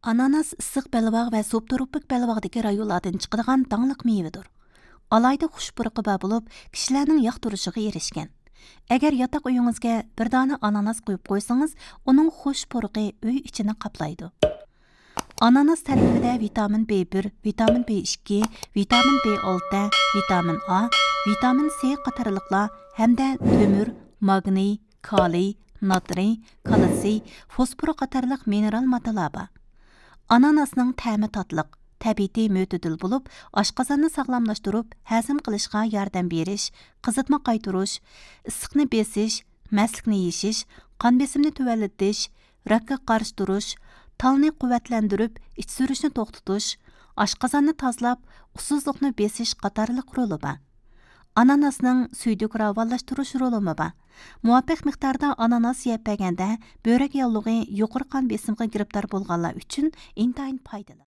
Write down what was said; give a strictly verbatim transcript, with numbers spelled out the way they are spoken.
ئاناناس ئىسسىق بەلباغ ۋە سۇبتروپىك بەلباغدىكى رايونلاردىن چىقىدىغان داڭلىق مېۋىدۇر. ئالاھىدە خۇش پۇرىقى بار بولۇپ، كىشىلەرنىڭ ياقتۇرۇشىغا ئېرىشكەن. ئەگەر ياتاق ئۆيىڭىزگە بىر دانە ئاناناس قويۇپ قويسىڭىز، ئۇنىڭ خۇش پۇرىقى ئۆي ئىچىنى قاپلايدۇ. ئاناناس تەركىبىدە ۋىتامىن بى بىر، ۋىتامىن بى ئىككى، ۋىتامىن بى ئالتە، ۋىتامىن ئا، ۋىتامىن سى قاتارلىقلار ھەمدە تۆمۈر، ماگنىي، كالىي، ناترىي، كالتسىي، فوسفور قاتارلىق مىنېرال ماددىلار بار. ئاناناسنىڭ تەمى تاتلىق، تەبىئىتى مۆتىدىل بولۇپ، ئاشقازاننى ساغلاملاشتۇرۇپ، ھەزىم قىلىشقا ياردەم بېرىش، قىزىتما قايتۇرۇش، ئىسسىقنى بېسىش، مەستلىكنى يېشىش، قان بېسىمنى تۆۋەنلىتىش، راكقا قارشى تۇرۇش، تالنى قۇۋۋەتلەندۈرۈپ، ئىچ سۈرۈشنى توختىتىش، ئاشقازاننى تازىلاپ، ئۇسسۇزلۇقنى بېسىش قاتارلىق رولى بار. ئاناناسنىڭ سۈيدۈك راۋانلاشتۇرۇش رولىمۇ بار. مۇۋاپىق مىقداردا ئاناناس يەپ بەرگەندە، بۆرەك ياللۇغى، يۇقىرى قان بېسىمىغا گىرىپتار بولغانلار ئۈچۈن ئىنتايىن پايدىلىق.